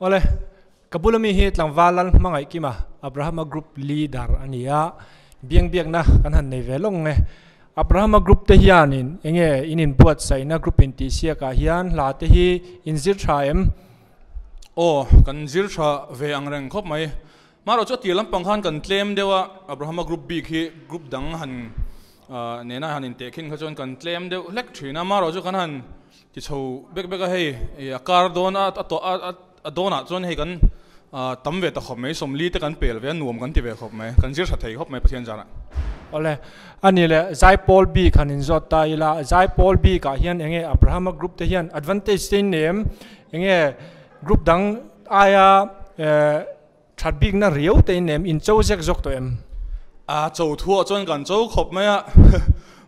Awle, ka bula mi hi tlangval lal hmangaih kima Abrahama Group Leader a ni a, biang biakna kan han nei ve lawng nge. Abrahama Group te hianin enge in inbuatsaihna group intihsiakah hian hla te hi in zir tha em? Aw, kan zir tha ve ang reng khawp mai. Marawh chu a tir lampang khan kan tlem deuh a, Abrahama Group bik hi group dang han nena han intehkhin kha chuan kan tlem deuh hlek thin a, marawh chu kan han ti chho bek bek a hei a kar dawn a a tawh a a dawnah chuan hei kan tam ve ta khawp mai, sawmli te kan pel ve a nuam kan ti ve khawp mai, kan zir tha thei khawp mai Pathian zarah. Awle, a ni le Zaipawl bik han inzawt ta ila, Zaipawl bikah hian enge Abrahama group te hian advantage te in nei em? Enge group dang aia That bikna riau te in em in cho zek zawk tawh em? A cho thuah chuan kan cho khawp mai a,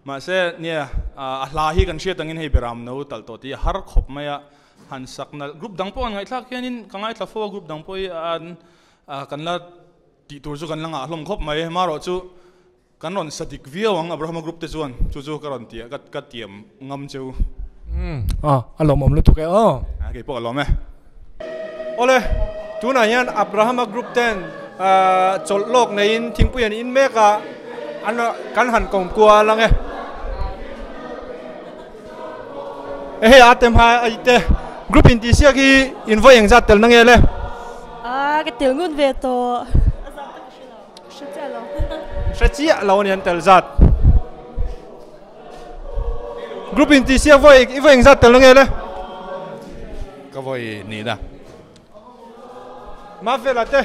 mahse nia a hla hi kan hriat angin hei beram no talh tawh tih a har khawp mai a, han sak nalh group dang pawh an ngaihthlak hianin ka ngaithla fo a group dang pawh hi an kan la tih tur chu kan la ngah hlawm khawp mai, marawh chu kan rawn sa dik viau ang Abrahama group te chuan chu chu ka rawn tia ka tiam ngam cheu. Umm aw a lawmawm lutuk e aw. A kei pawh ka lawm e. Awle tunah hian Abrahama group ten chawlh lawk neiin thingpui an in mek a an kan han kawm kual ang e. Hei a te hma a te group in tih siak hi in vawi engzat tel na nge le? A ka tel ngut ve tawh. Hre chiah lo. Hre chiah lo a ni an tel zat. Group in tih siak vawi i vawi engzat tel na nge le? Ka vawi ni na. Mafela te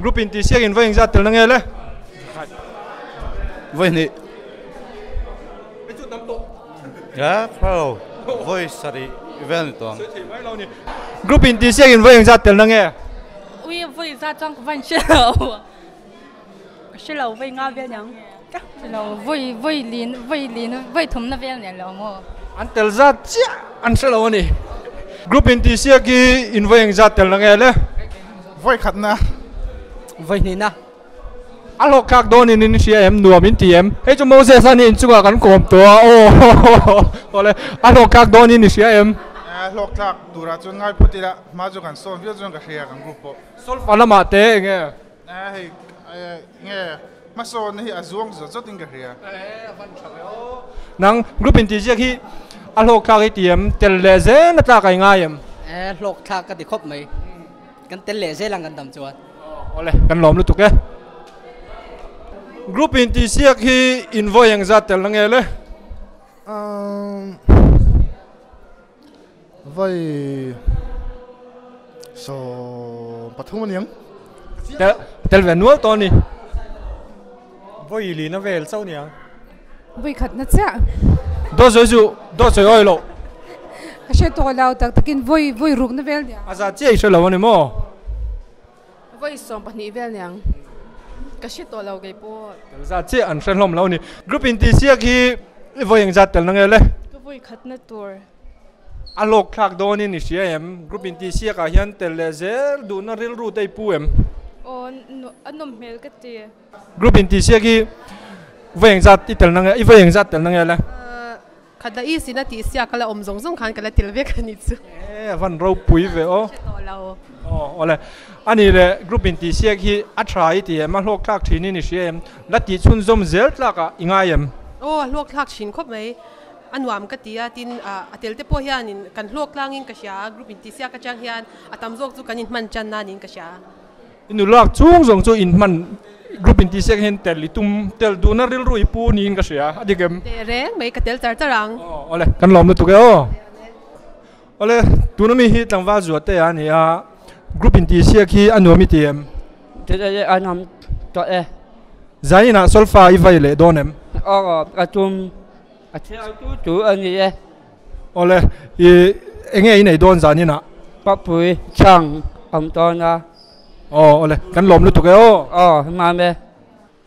group in tih siak in vawi engzat tel na nge le? Vawi hnih. Ya, hre lo. Vawi sarih vel ni tawh ang. Group in tih siak in vawi engzat tel na nge? Ui vawi zat chuan ka van hre lo. Ka hre lo vawi nga vel niang. Ka hre lo vawi vawi lin vawi lin vawi thum na vel nen lo maw. An tel zat chiah an hre lo a ni. Group in tih siak hi in vawi engzat tel na nge le? Vawi khat na. Vawi hnih na. A hlawk thlak dawn in in hria em? Nuam in ti em? Hei chu Moses a ni inchungah kan kawm tawh a aw awle a hlawk thlak dawn in i hria em? A hlawk thlak turah chuan ngai phawt ila hma chu kan sawn viau chuan ka hria kan group pawh. Solfa lamah te eng nge? A hei nge hmasawnna hi a zuang zawt zawt in ka hria. E a van tha ve aw. Nang group in tih ziak hi a hlawk thlak i ti em? Tel leh zel a tlak a i ngai em? E hlawk thlak ka ti khawp mai. Kan tel leh zel ang kan dam chuan. Awle, kan lawm lutuk e. Group in tihsiak hi in vawi engzat tel na nge le? Umm vawi 13 a niang. Tel ve nual tawh a ni. Vawi lina vel chauh niang. Vawi khat na chiah. Dawt sawi chu dawt sawi awi loh. Ka hre tawh lo tak takin vawi vawi ruk na vel niang. A zat chiah i hre lo a ni maw? Vawi 12 vel niang. Ka hre tawh lo kei pawh. Tel zat chiah an hre hlawm lo a ni. Group in tih siak hi i vawi engzat tel na nge le? Ka vawi khat na tur. A hlawk thlak dawn in i hria em? Group in tih siak ah hian tel leh zel duhna rilru te i pu em? Aw a nawm hmel ka ti. Group in tih siak hi vawi engzat i tel na nge i vawi engzat tel na nge le? Khat la i sin a tih siak ka la awm zawng zawng khan ka la tel vek a ni chu. E a van ropui ve aw. Hre tawh lo. Aw awle. A ni le group in tih siak hi a tha i ti em a hlawk thlak thin in i hria em? La tih chhunzawm zel tlak ah i ngai em? Aw a hlawk thlak thin khawp mai. A nuam ka ti a tin a tel te pawh hian in kan hlawk tlang in ka hria a group in tih siak atang hian a tam zawk chu kan in hman tan na niin ka hria. I nu lak chung zawng chu in hman group in tih siak hian tel i tum tel duhna rilru i pu niin ka hria a dik em? Teh reng mai ka tel char char ang. Aw awle kan lawm lutuk e aw. Awle tuna mi hi tlangval zuah te a ni a group in tih siak hi a nuam i ti em? A nuam tawh e. Zainah solfa i vai leh dawn em? Aw ka tum. A thiau tu tu a ni e. Awle, i enge i nei dawn zan inah? Papui chhang awm dawn a. Aw, awle, kan lawm lutuk e aw. Aw, mam e.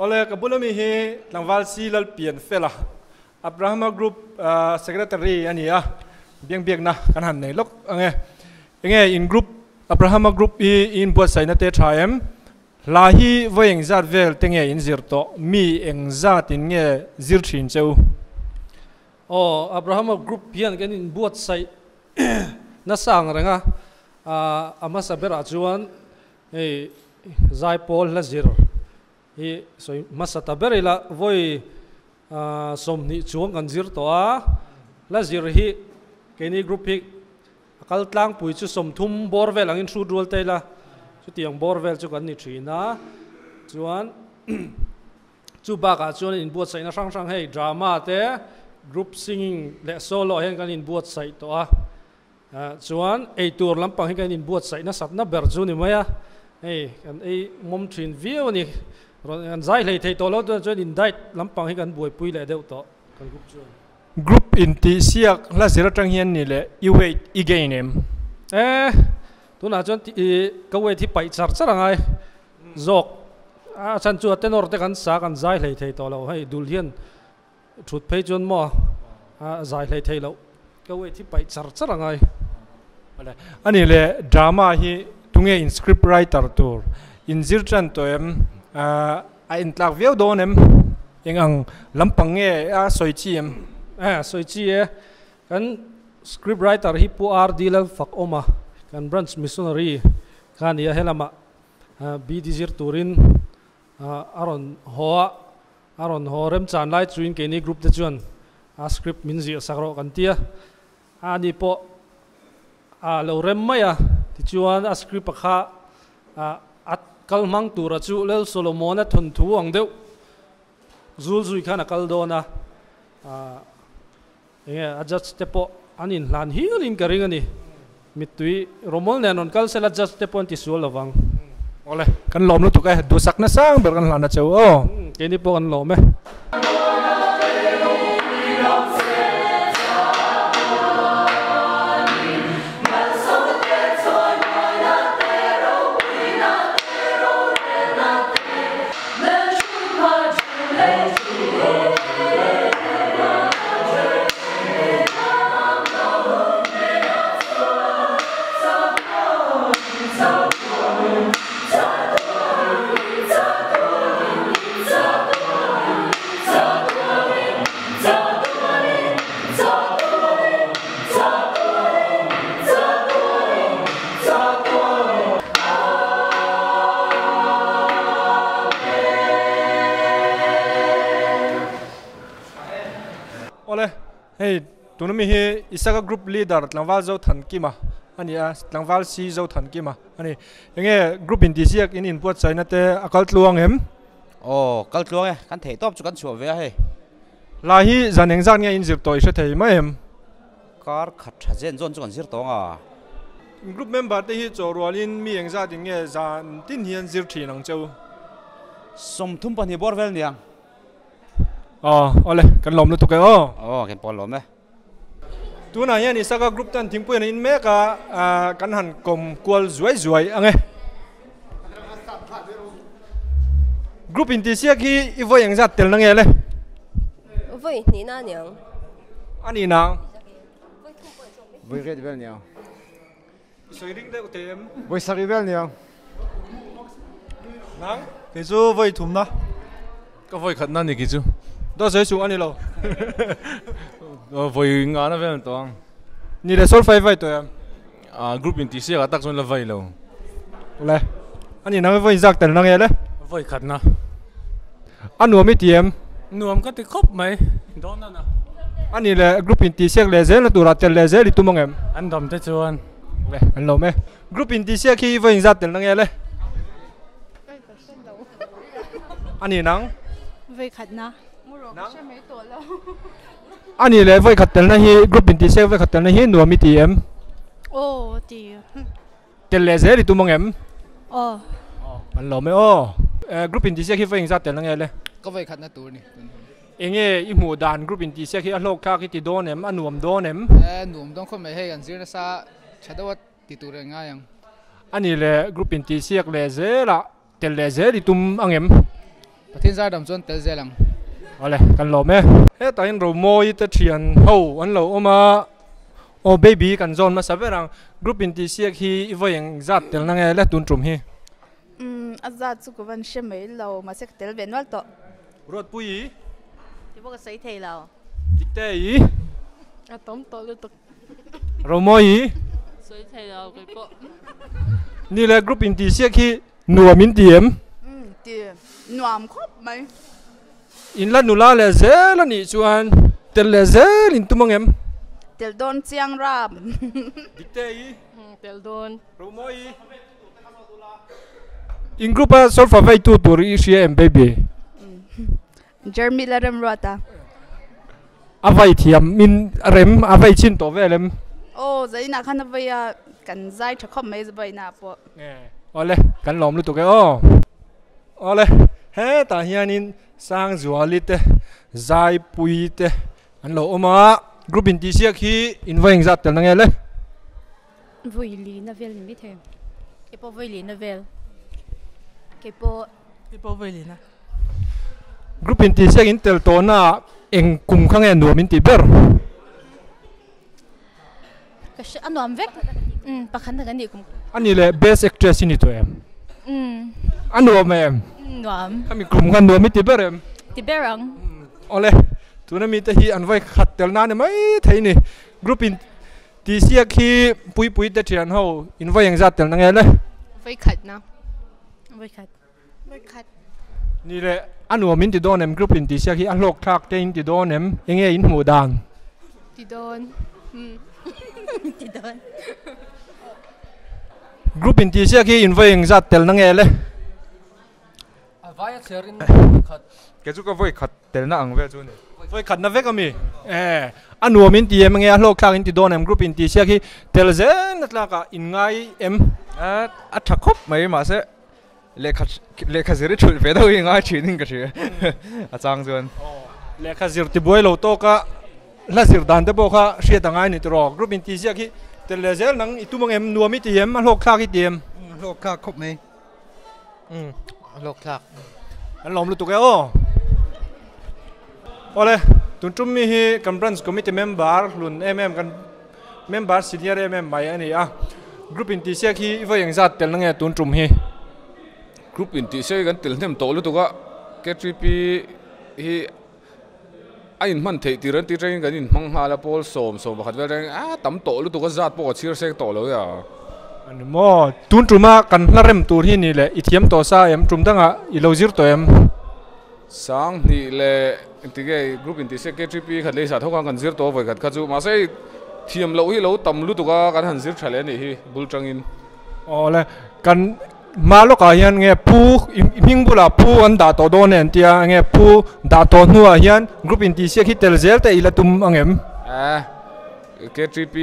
Awle, ka bula mi hi tlangval si Lalpian Fela, Abrahama Group Secretary a ni a, biang biakna kan han nei lawk ang e. Enge in group, Abrahama Group hi i inbuatsaihna te tha em? Hla hi vawi engzat vel te nge in zir tawh? Mi engzat in nge zir thin che u? Aw, Abrahama group hian kan inbuatsaih nasa ang reng a. A hmasa berah chuan hei zaipawl hla zir hi sawi hmasa ta ber ila vawi 20 chuang kan zir tawh a, hla zir hi keini group hi a kal tlangpui chu 30 bawr vel angin hrut rual ta ila chutiang bawr vel chu kan ni thin a, chuan chu bakah chuan inbuatsaihna hrang hrang hei drama te group singing leh solo ah hian kan inbuatsaih tawh a. Chuan eitur lampang hi kan inbuatsaih nasatna ber chu ni mai a, hei kan ei mawm thin viau a ni. Rawn kan zai hlei thei tawh lo chuan chuan in diet lampang hi kan buaipui leh deuh tawh kan group chuan. Group intihsiak hla zir atang hian ni leh i weight i gain em? E, tunah chuan i ka weight hi paih char char angai zawk. A chhan chu a tenor te kan sa kan zai hlei thei tawh lo, hei dul hian Thut phei chuan maw a zai hlei thei loh ka weight hi paih char char angai. Awle ani le drama hi tunge in script writer tur in zir tan tawh em a en tlak viau dawn em eng ang lampang nge a sawi chi em? A sawi chi e kan script writer hi Pu RD Lalfakawma kan branch missionary kha a ni a helamah BD zir turin a rawn haw a. A rawn haw remchan lai chuin keini group te chuan a script min ziah sak rawh kan ti a, a ni pawh a lo rem mai a, tichuan a script a kha a kal hmang tura chu Lal Solomon-a thawnthu ang deuh zul zui khan a kal dawn a, enge a judge te pawh an inhlan hialin ka ring a ni. Mittui rawmawl nen rawn kal sela judge te pawh an tisual lovang. Awle, kan lawm lutuk e, duhsakna sang ber kan hlan a cheu aw. Keini pawh kan lawm e. Awle, hei tuna mi hi Isaka Group Leader Tlangval Zothankima a ni a, Tlangval C Zothankima a ni. Enge group intihsiak in inbuatsaihna te a kal tluang em? Aw, kal tluang e, kan theih tawp chu kan chhuah ve a hei. Hla hi zan engzat nge in zir tawh i hre thei mai em? Kar khat tha zen zawn chu kan zir tawng a. Group member te hi chaw rualin mi engzat in nge zan tin hian zir thin ang che u? 32 bawr vel niang. Aw, awle, kan lawm lutuk e aw. Aw, kan pawn lawm e. Tunah hian Isaka group tan thingpui an in mek a, kan han kawm kual zuai zuai ang e. Group intihsiak hi i vawi engzat tel na nge le? Vawi hnihna a niang. A nih nang? Vawi riat vel niang. I sawi ring deuh teh em? Vawi sarih vel niang. Nang? Kei chu vawi thumna. Ka vawi khatna ni kei chu. Dawt sawi suh a ni lo. Vawi ngana vel ni tawh ang. Ni leh sawl fai vai tawh em? Group in tih siakah tak chuan la vai lo. Le. A nih nang vawi inzak tel na nge le? Vawi khatna. A nuam i ti em? Nuam ka ti khawp mai. Dawn a na. A nih le group in tih siak leh zel na turah tel leh zel i tum ang em? An dam te chuan. Le, an lawm e. Group in tih siak hi vawi inzat tel na nge le? A nih nang? Vawi khatna. A nih leh vawi khat telna hi group in tih siak vawi khat telna hi nuam i ti em? Aw ti. Tel leh zel i tum ang em? Aw. An lawm e aw. Group in tih siak hi vawi engzat telna nge le? Ka vawi khatna tur ni. Enge i hmuh dan group in tih siak hi a hlawk thlak i ti dawn em? A nuam dawn em? Nuam dawn khawp mai hei kan zir nasa tha deuh a ti tur en ngai ang. A nih leh group in tih siak leh zelah Tel leh zel i tum ang em? Pathian zar dam chuan tel zel ang. Awle, kan lawm e. Hetah hian Romawi te thian ho an lo awm a, aw baby kan zawn hmasa ber ang. Group in tih siak hi i vawi eng zat tel na nge le tun tum hi? Umm, a zat chu ka van hre mai lo, mahse ka tel ve nual tawh. Ruatpui i? Ti pawh ka sawi thei lo. Dikte i? A tam tawh lutuk. Romawi i? Sawi thei lo kei pawh. Ni le group in tih siak hi nuam in ti em? Umm ti nuam khawp mai. In la nula leh zel a nih chuan tel leh zel in tum ang em? Tel dawn chiang ram. Dikte i. Tel dawn. Romawi. In group a solfa veitu tur i hria em baby? Jeremy la rem ruat a. A vai thiam in rem a vei chin tawh vel em? Aw zainah khan a vei a, kan zai tha khawp mai vawiinah pawh. Awle kan lawm lutuk e aw. Awle hetah hianin Sangzuali te Zaipui te an lo awm a, group intihsiak hi in va engzat tel na nge le? Vawi li na vel ni mai thei. Kei pawh vawi li na vel. Kei pawh. Kei pawh vawi li na. Group in tihsiak in tel tawhna ah eng kum kha nge nuam in tih ber? Ka hre a nuam vek. Umm pakhat na kan nih kum. A nih leh best actress i ni tawh em? Umm. A nuam em? Nuam. Khami kum kha nuam i ti ber em? Ti ber ang. Awle, tuna mite hi an vawi khat tel nan ni mai thei ni. Group in Tihsiak hi Puipui te thian ho in vawi engzat tel na nge le? Vawi khat na. Vawi khat. Vawi khat. Ni le, a nuam in ti dawn em? Group in tihsiak hi a hlawk thlak te in ti dawn em? Enge in hmuh dan? Ti dawn. Ti dawn. Group in tihsiak hi in vawi engzat tel na nge le? A vai a chhiar in vawi khat. Kei chu ka vawi khat telna ang vel chu a ni. Vawi khatna vek a mi? Eh, a nuam in ti em nge a hlawk thlak in ti dawn em? Group in tih siak hi tel zel na tlakah in ngai em? A tha khawp mai mahse lehkha lehkha zir i thulh ve deuh hi ngai thin in ka hria a chang chuan. Lehkha zir tibuai lo tawka hla zir dan te pawh kha hriat a ngai ni tiraw? Group in tih siak hi tel leh zel nang i tum ang em? Nuam i ti em? A hlawk thlak i ti em? Hlawk thlak khawp mai. Hlawk thlak. An lawm lutuk e aw. Awle, tun tum mi hi kan branch committee member hlun em em kan member senior em em mai a ni a. Group in tihsiak hi i vawi engzat tel na nge tun tum hi? Group in tihsiak hi kan tel hnem tawh lutuk a, KTP hi a inhman theih tir an tih atangin kan inhmang nghal a, pawl 11 vel atangin a tam tawh lutuk a zat pawh ka chhir seng tawh lo ya. Ani maw, tun tuma kan hla rem tur hi ni leh i thiam tawh sa em, tum dangah i lo zir tawh em? 2000 leh engti nge group in tihse KTP khat lei sat ho khan kan zir tawh a vawikhat kha chu mahse hei thiam loh hi lo tam lutuk a kan han zir tha leh a nih hi bul tangin. Aw le, kan Hma lawkah hian nge pu i hming bulah pu an dah tawh dawn e an tia nge pu dah tawh hnuah hian group intihsiak hi tel zel te i la tum ang em? A, KTP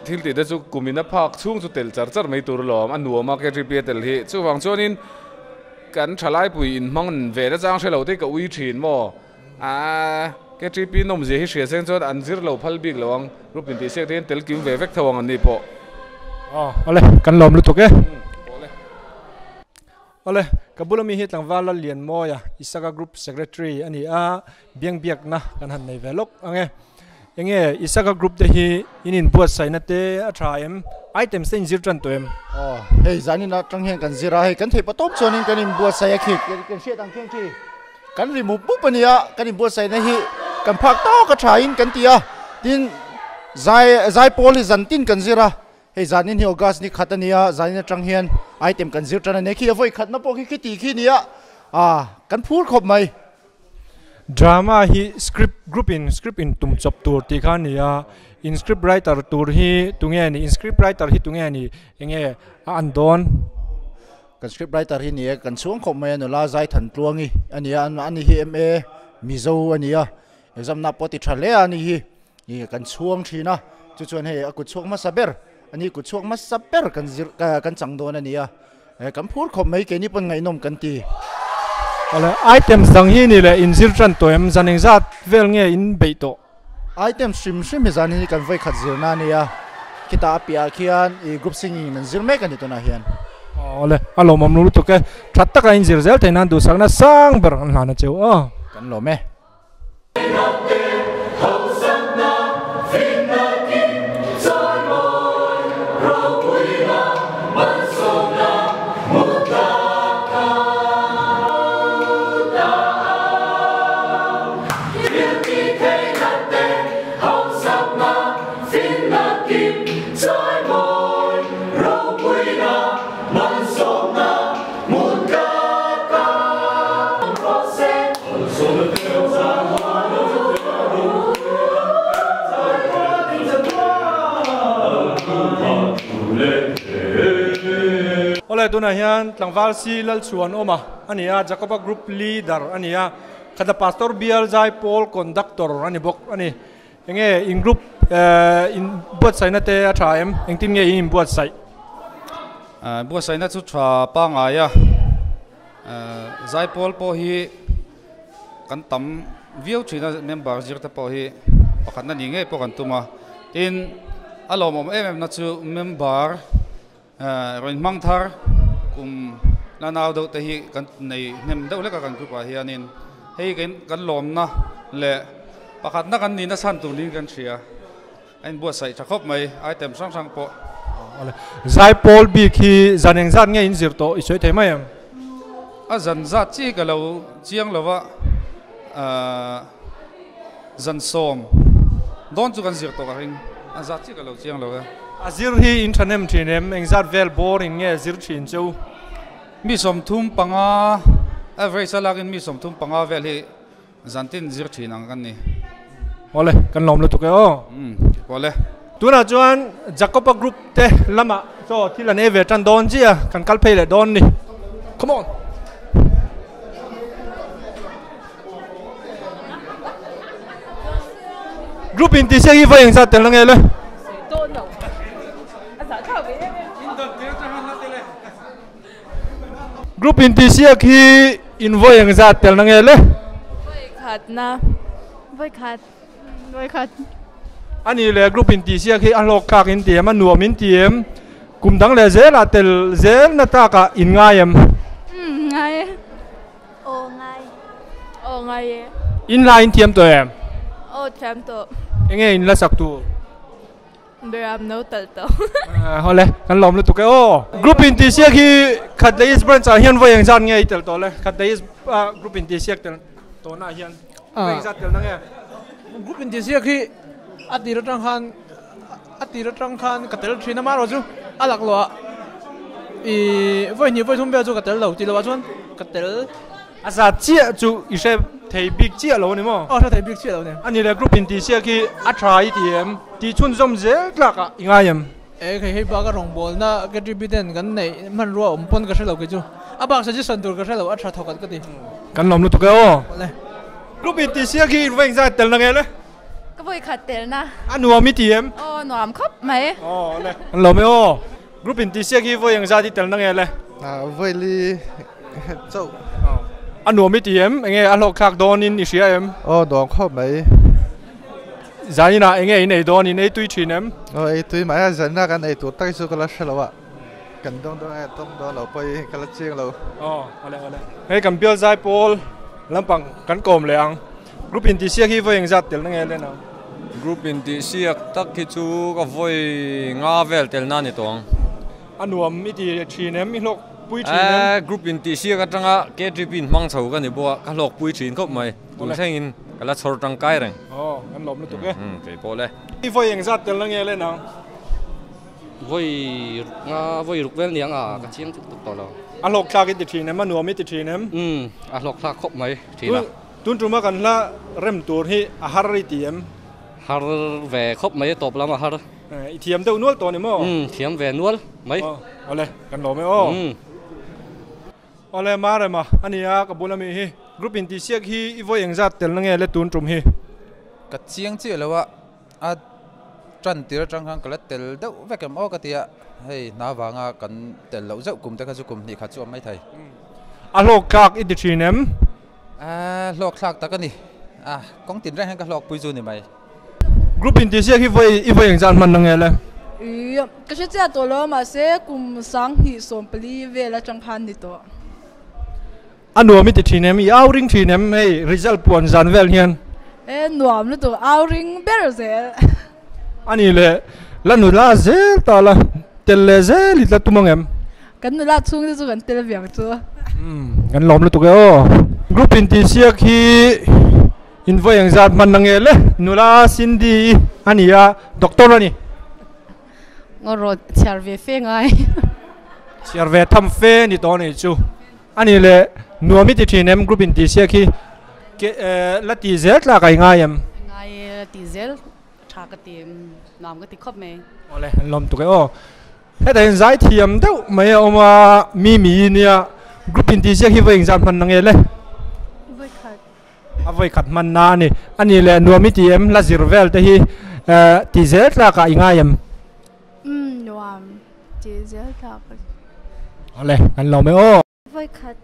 thil tih te chu kumin a phak chhung chu tel char char mai tur alawm, a nuam a KTP a tel hi. Chuvang chuanin kan thalaipui inhmang ve na chang hre lo te hi ka ui thin maw? A, KTP nawmzia hi hria seng chuan an zir lo phal bik lo ang, group intihsiak te hian tel kim ve vek tho ang an ni pawh. Aw, awle, kan lawm lutuk e. Awle, ka bula mi hi tlangval Lallianmawia, Isaka Group Secretary a ni a, biangbiakna kan han nei ve lawk ang e. Enge Isaka Group te hi in inbuatsaihna te a tha em? Items te inzir tan tawh em? Aw, hei zanin atang hian kan zir a, hei kan theih patawp chuanin kan inbuatsaih a khi, kan hriat ang khian khi. Kan ri mup mup a nia, kan inbuatsaihna hi kan phak tawk a thain kan ti a, tin zai zai pawl hi zan tin kan zir a, hei zanin hi August ni khat a nia, zanin atang hian item kan zir tan a nia, khi a vawi khatna pawh khi khiti khi nia, ah kan phur khawp mai. Drama hi script group in script in tum chawp tur tih kha a ni a, in script writer tur hi tunge a nih, in script writer hi tunge a nih, enge a an dawn? Kan script writer hi ni e, kan chhuang khawp mai a nula Zaithan Tluangi a ni a, ani hi MA Mizo a ni a, exam na pawh ti tha hle a ani hi, ih kan chhuang thin a, chu chuan hei a kut chhuak hmasa ber, ani kut chhuak hmasa ber kan zir kan chang dawn a ni a, kan phur khawp mai keini pawn ngaihnawm kan ti. Awle, items dang hi ni leh inzir tan tawh em, zan engzat vel nge in beih tawh? Item hrim hrim hi zan hi kan vawikhat zirna a ni a, khitah a piahah khian ih group singing in an zir mek a ni tunah hian. Awle, a lawmawm lutuk e. Tha taka in zir zel theih nan duhsakna sang ber an hlan a cheu aw. Kan lawm e. Awle tunah hian tlangval si Lalchhuan awm a a ni a, Jacoba Group Leader a ni a, khata Pastor Bial Zai Pawl Conductor a ni bawk a ni. Enge in group in buatsaihna te a tha em? Engtin nge in inbuatsaih? Buatsaihna chu tha pangngai a, Zai Pawl pawh hi kan tam viau thin a, member zir te pawh hi pakhatna ni ngei pawh kan tum a. Tin, a lawmawm em em na chu member rawn hmang thar kum la nau deuh te hi kan nei hnem deuh hlek a kan group ah hianin hei kan lawmna leh pakhatna kan nihna chhan tur niin kan hria a inbuatsaih tha khawp mai item hrang hrang pawh. Zaipawl bik hi zan eng zat nge in zir tawh i sawi thei mai em? A zan zat chi ka lo chiang lo va Zan sawm dawn chu kan zir tawh ka ring, a zat chiah ka lo chiang lo e. A zir hi in thahnem thin em? Engzat vel bawr in nge zir thin cheu? Mi 35, average a lakin mi 35 vel hi zantin zir thin ang kan ni. Awle, kan lawm lutuk e aw. Umm, awle. Tunah chuan Jacoba group te lamah chaw thil an ei ve tan dawn chiah, kan kal phei leh dawn ni. Come on! Group in tih siak hi va engzat tel na nge le? Group in tih siak hi in vawi engzat tel na nge le? Vawi khat na. Vawi khat. Vawi khat. Ani le group in tih siak hi a hlawk thlak in ti em a nuam in ti em? Kum dang leh zelah tel zel na tlakah in ngai em? Umm ngai e. Aw ngai. Aw ngai e. In la in thiam tawh em? Aw thiam tawh. Enge in la sak tur? Beram no talh tawh. Awle, kan lawm lutuk e aw. Group in tih siak hi Khat leh East Branch ah hian vawi engzat nge i tel tawh le? Khat leh East Group in tih siak tel tawhna ah hian vawi engzat tel na nge? Group in tih siak hi a tir atang khan a tir atang khan ka tel thin a marawh chu a laklawh ah ih vawi hnih vawi thum vel chu ka tel lo tih loh ah chuan ka tel. A zat chiah chu i hre thei bik chiah lo a ni maw? Aw hre thei bik chiah lo a ni. A ni le group in tih siak hi a tha i ti em? Tih chhunzawm zel tlak ah i ngai em? E kei hei bak a rawngbawlna KTP ten kan neih hmanrua awm pawn ka hre lo kei chu a bak suggestion tur ka hre lo a tha thawk at ka ti. Kan lawm lutuk e aw. Group in tih siak hi in va engzat tel na nge le? Ka vawi khat telna. A nuam i ti em? Aw nuam khawp mai. Aw le. An lawm e aw. Group in tihsiak hi vawi engzat i telna nge le? Vawi li chauh. A nuam i ti em? Enge a hlawk thlak dawn in i hria em? Aw nuam khawp mai. Zaninah enge in ei dawn in ei tui thin em? Aw ei tui mai a, zaninah kan ei tur tak hi chu ka la hre lo a. Kan dawng dawn nge tawng dawn lo pawh hi ka la chiang lo. Aw awle awle. Hei kan bial zai pawl lampang kan kawm leh ang. Group in tihsiak hi vawi engzat telna nge len ang? Group in tihsiak tak hi chu ka vawi nga vel telna a ni tawh ang. A nuam i ti thin em? I hlawk pui thin em? Eh, group in tihsiak atanga KTP in hmang chho ka ni bawk a, ka hlawk pui thin khawp mai. Tun thlengin ka la chhawr tangkai reng. Aw, kan lawm lutuk e. Umm, kei pawh le. I vawi engzat telna nge len ang? Vawi nga vawi ruk vel niang a ka chiang tuk tuk tawh lo. A hlawk thlak i ti thin em? A nuam i ti thin em? Umm, a hlawk thlak khawp mai thin a. Tun tuma kan hla rem tur hi a har i ti em? Har ve khawp mai a tawp lam a har. I thiam deuh nual tawh ni maw? Umm, thiam ve nual mai. Aw, awle, kan lawm e aw. Awle, Marema a nia ka bula mi hi. Group in tihsiak hi i vawi engzat telna nge le tun tum hi? Ka chiang chiah lo a. A tan tir atang khan ka la tel deuh vek em aw ka ti a, hei hna vanga kan tel loh zeuh kum te kha chu kum hnih khat chu a awm mai thei. A hlawk thlak i ti thin em? A hlawk thlak tak a ni, a kawng tin reng hian ka hlawk pui chu ni mai. Group in tihsiak hi vawi i vawi engzat hman na nge le? Ih, ka hre chiah tawh lo a mahse kum 20 25 vel atang khan ni tawh. A nuam i ti thin em? I au ring thin em hei result puan zan vel hian? E nuam lutuk au ring ber zel. A ni le, la nula zel ta la, tel leh zel i tla tum ang em? Kan nula chhung te chu kan tel viang chu. Umm kan lawm lutuk e aw. Group in tihsiak hi in vawi engzat hman na nge le? Nula Cindy i a ni a, doctor a ni. Ngaw rawh chhiar ve fe ngai. Chhiar ve tham fe ni tawh a nih chu. A ni le, nuam i ti thin em group in tih siak hi ke la tih zel tlak a i ngai em? Ngai e, la tih zel tha ka ti, nuam ka ti khawp mai. Awle an lawm tuk e aw. Hetah hian zai thiam deuh mai a awm a, mi mi nia group in tih ziak hi vawi engzat hman na nge le? Vawi khat. A vawi khat hman na a ni. A nih leh nuam i ti em? Hla zir vel te hi ti zel tlak ah i ngai em? Umm nuam ti zel tlak a. Awle kan lawm e aw. Vawi khat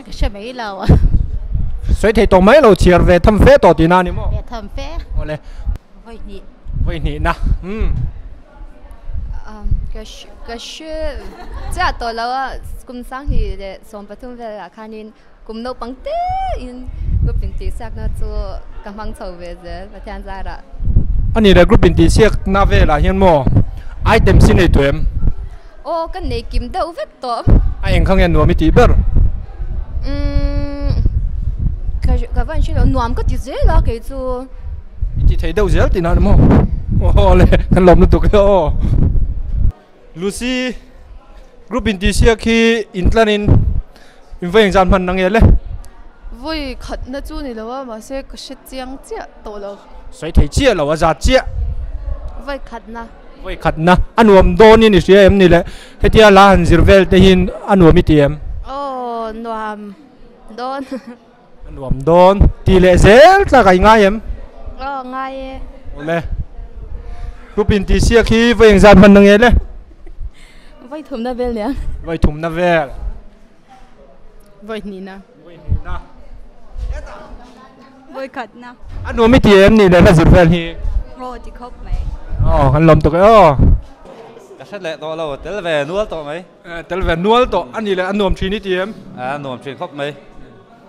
ka hre mai lo. Sawi thei tawh mai lo chhiar ve tham fe tawh tihna a ni maw? Ve tham fe. Awle. Vawi hnih. Vawi hnih na. Umm. Ka ka hre chiah tawh lo a, kum sanghnih leh 13 velah khanin kum naupang te in group intihsiakna chu ka hmang chho ve zel Pathian zarah. A nih leh group intihsiakna velah hian maw items hi nei tawh em? Aw ka nei kim deuh vek tawh. A eng kha nge nuam i tih ber? Umm ka ka van hre lo nuam ka ti zel a kei chu. I ti thei deuh zel tihna ni maw? Aw le kan lawm lutuk e aw. Lucy group intihsiak hi intlanin in vawi engzat hman na nge le? Vawi khatna chu ni lo a, mahse ka hre chiang chiah tawh lo. Sawi thei chiah lo a zat chiah. Vawi khatna. Vawi khatna. A nuam dawnin i hria em ni le? Hetia la han zir vel te hian a nuam i ti em? Aw nuam dawn. A nuam dawn. Tih leh zel tlak a i ngai em? Aw ngai e. Awle. Group in tih siak hi vawi engzat hman na nge le? Vawi thumna vel nia. Vawi thumna vel. Vawi hnihna. Vawi hnihna. Vawi khatna. A nuam i ti em nih leh hla zir vel hi? Aw ti khawp mai. Aw kan lawm tuk e aw. Ka hre leh tawh lo, tel ve nual tawh mai. Tel ve nual tawh a nih leh a nuam thin i ti em? A nuam thin khawp mai.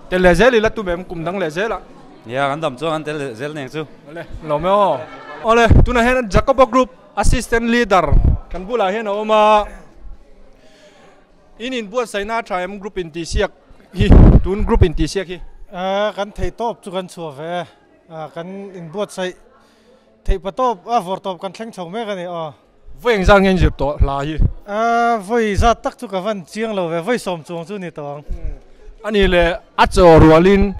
Tel leh zel i la tum em kum dang leh zel ah? Nia kan dam chuan kan tel leh zel neng chu. Awle lawm e aw. Awle tunah hian Jacoba Group Assistant Leader kan bulah hian a awm a. In inbuatsaihna a tha em group intihsiak hi tun group intihsiak hi? Kan theih tawp chu kan chhuah ve e. Kan inbuatsaih theih pa tawp a vawr tawp kan thleng chho mek a ni aw. Vawi engzat nge in zir tawh hla hi? Vawi zat tak chu ka van chiang lo ve, vawi sawm chuang chu ni tawh ang. A nih leh a chaw rualin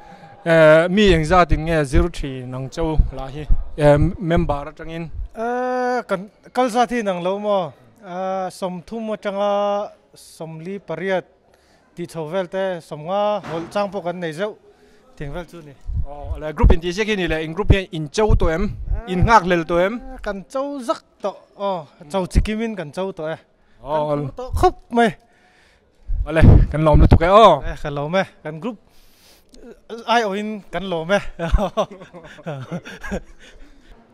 mi engzat in nge zir thin ang cheu hla hi member atangin? Kan kal zat hi nang lo maw? 30 atanga 48 Tih chho vel te 50 hawlh chang pawh kan nei zeuh thing vel chu a ni. Aw le group in tih ziak hi ni le in group hian in cho tawh em? In nghak hlel tawh em? Kan cho zak tawh aw cho chikim in kan cho tawh e. Kan phur tawh khawp mai. Aw le kan lawm lutuk e aw. E kan lawm e kan group aiawhin kan lawm e.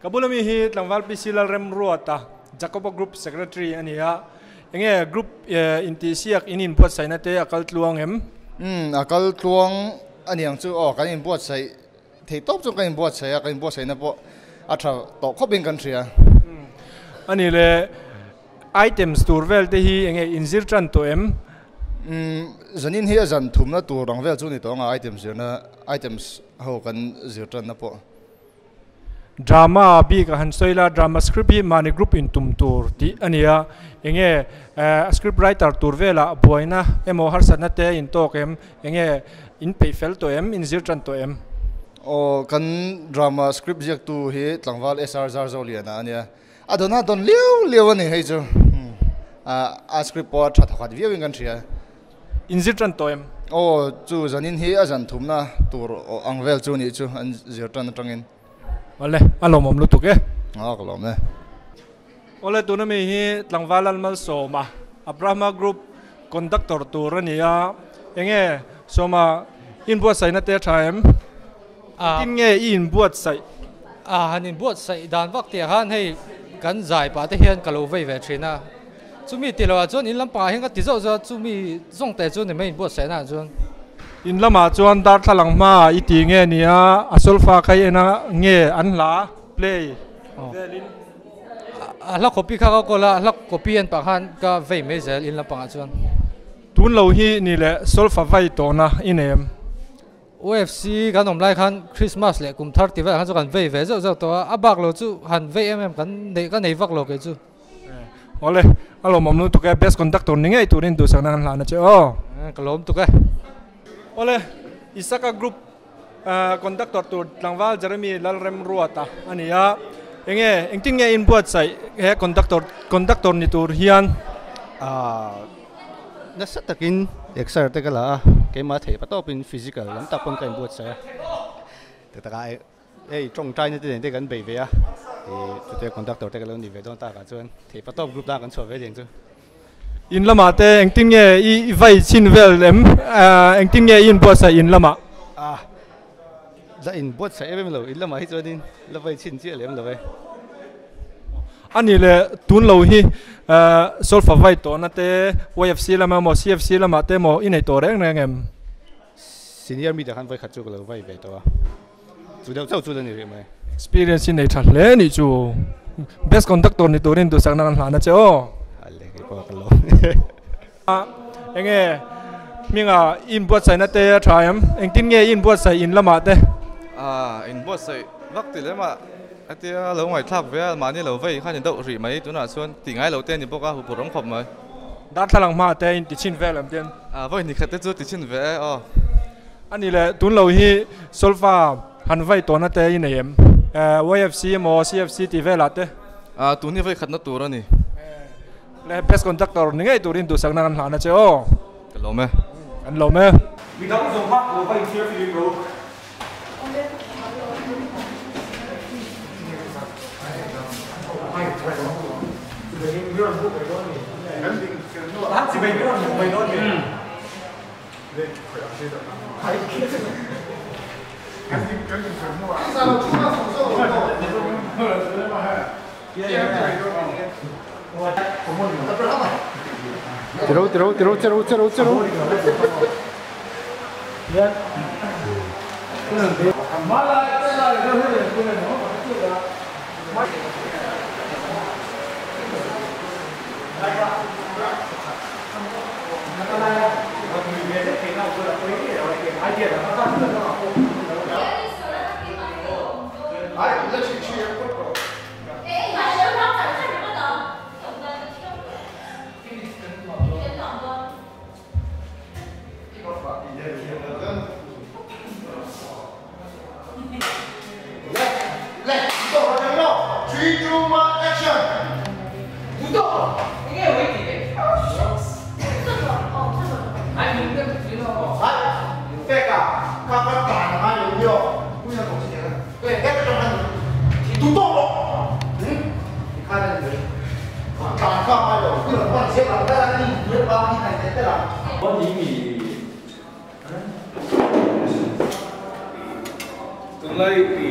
Ka bula mi hi tlangval PC Lalremruata Jacoba Group Secretary a ni a, enge group intihsiak in inbuatsaihna te a kal tluang em? Umm a kal tluang a niang chu aw kan inbuatsaih thei tawp chu kan inbuatsaih a, kan inbuatsaihna pawh a tha tawh khawp in kan hria. A ni le, items tur vel te hi enge inzir tan tawh em? Umm zanin hi a zan thumna tur ang vel chu ni tawh ang a items zirna items ho kan zir tanna pawh. Drama bik a han sawi la, drama script hi mahni group in tum tur tih a ni a, enge script writer tur velah buaina emaw harsatna te in tawk em, enge in peih fel tawh em, in zir tan tawh em? Aw kan drama script ziaktu hi tlangval SR Zarzoliana a nia, a dawn a dawn liau liau a ni hei chu, a script pawh a tha thawkhat viauin kan hria. In zir tan tawh em? Aw, chu zanin hi a zan thumna tur ang vel chu nih chu an zir tan atangin. Awle, a lawmawm lutuk e. Aw, ka lawm e. Awle, tuna mi hi Tlangval Almalsawma, Abrahama Group Conductor tur a ni a. Enge, Sawma, i inbuatsaihna te a tha em? Engtin nge i inbuatsaih? A han inbuatsaih dan vak tih ah khan hei kan zai pah te hian ka lo vei ve thin a. Chumi tih loh ah chuan in lampangah hian ka ti zauh zauh a, chumi zawng te chu ni mai inbuatsaihna ah chuan. In lamah chuan darthlalang hmaah i ti nge nia a solfa kha i en a nge an hla play velin. A hla copy kha ka kawl a, a hla copy en pah khan ka vei mai zel in lampangah chuan. Tun lo hi ni leh solfa vai tawhna i nei em? UFC kan awm lai khan Christmas leh kum thar ti velah khan chu kan vei ve zeuh zeuh tawh a, a bak lo chu han vei em em kan neih ka nei vak lo kei chu. Awle, a lawmawm lutuk e, best conductor ni ngei turin duhsakna kan hlan a che aw. Ka lawm tuk e. Awle, Isaka Group conductor tur tlangval Jeremy Lalremruata a ni a. Enge engtin nge in buatsaih he conductor conductor ni tur hian? Ahh nasa takin exer te ka la a, keimah theih pa tawpin physical lam tak pawn ka inbuatsaih a, tak takah hei tawngtaina te nen te kan bei ve a, ih chute conductor te ka lo ni ve dawn takah chuan theih pa tawp group dang kan chhuah ve leng chu. In lamah te engtin nge i vai chhin vel em? Engtin nge i inbuatsaih in lamah? Ah, la inbuatsaih em em lo, in lamah hi chuanin la vai chhin chiah lem lo e. A nih leh tun lo hi solfa vai tawhna te YFC lamah emaw CFC lamah te emaw i nei tawh reng reng em? Senior meet ah khan vawikhat chu ka lo vai ve tawh a. Chu deuh chauh chu la ni rih mai. Experience hi nei tha hle nih chu. Best conductor ni turin duhsakna kan hlan a che aw. Ale kei pawh ka lo. Enge hminga i inbuatsaihna te a tha em? Engtin nge i inbuatsaih in lamah te? Ah inbuatsaih vak ti lem a hetia lo ngaihthlak ve a mahni lo vei khan i deuh rih mai tunah chuan tih ngai lo te a ni bawk a huphurh awm khawp mai. Darthlalang hmaah te in ti chhin vel em tin? Ah vawi nikhat te chu ti chhin ve e aw. A ni le, tun lo hi solfa han vai tawhna te i nei em? YFC emaw CFC tih velah te? Ah, tun hi vai khatna tur a ni. Le, best conductor ni ngei turin duhsakna kan hlan a che aw. Ka lawm e. Kan lawm e. Midang zawng kha lo va inchhiar filim ro. Tiro tiro tiro tiro tiro tiro. Tunlai i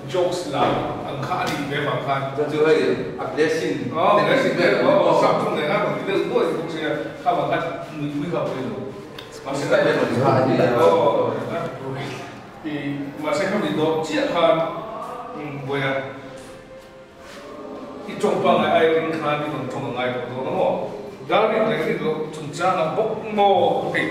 jokes lam ang kha a nih ve vang khan. Chuan chu hei a blessing. Aw blessing te aw sap chung nen a rawn ti deuh duai bawk sia kha vang khan nuihpui kha pawh i lo. Mahse aw i mahse khami dawp chiah khan buai a. I tawng pangngai ai ring khan i rawn tawng a ngai tawh dawn a maw? Ralrin leh rin loh chungchangah bawk maw? Hei.